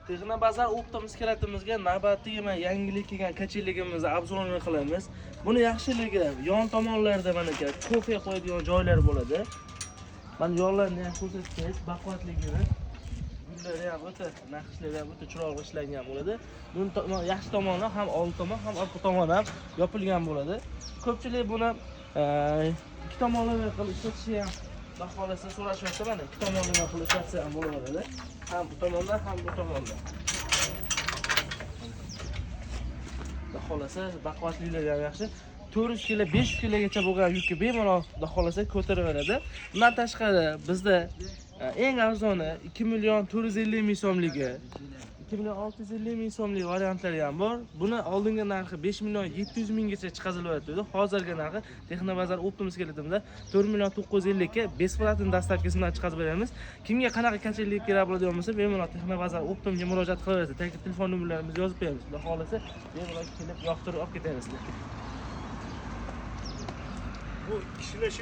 Texnobazar оптом склад imizga navbatdagi mana yangilik kelgan качели gimizni обзор ini qilamiz. Buni yaxshiligi, yon tomonlarida mana aka kofe qo'yadigan joylar bo'ladi. Mana yonlarini ham ko'rsatsangiz, baquvvatligini, gullari ham o'ta, naqshlari ham o'ta chiroyli ishlangan bo'ladi. Buni yaxshi tomoni, ham old tomon, ham orqa tomoni ham yopilgan bo'ladi. Ko'pchilik buni ikki tomonlama qilib ishlatishni ham, xudo xohlasa, so'rashyapti. Mana ikki tomonlama qilib ishlatsa ham bo'laveradi. Ham bu tomondan, ham bu tomondan. Xudo xohlasa, baquvvatliklari ham yaxshi. 400 kilo, 500 kilogacha bo'lgan yukni bemalol, xudo xohlasa, ko'taraveradi. Bundan tashqari bizda eng arzoni 2 million 450 ming so'mligi, 2 million 650 ming so'mlik variantlari ham bor. Buni oldingi narxi 5 million 700 minggacha chiqazilyapti. Hozirgi narxi Texnobazar оптом склад imizda 4 million 950 ga бесплатный доставка si bilan chiqazib beramiz. Kimga qanaqa качели lik kerak bo'ladigan bo'lsa, bemalol Texnobazar оптом ga murojaat qilaverasiz. Tagida telefon nomerlarimizni yozib qo'yamiz. Xudo xohlasa, bemalol kelib yoqtirib olib ketaverasizlar. Bu kishilar.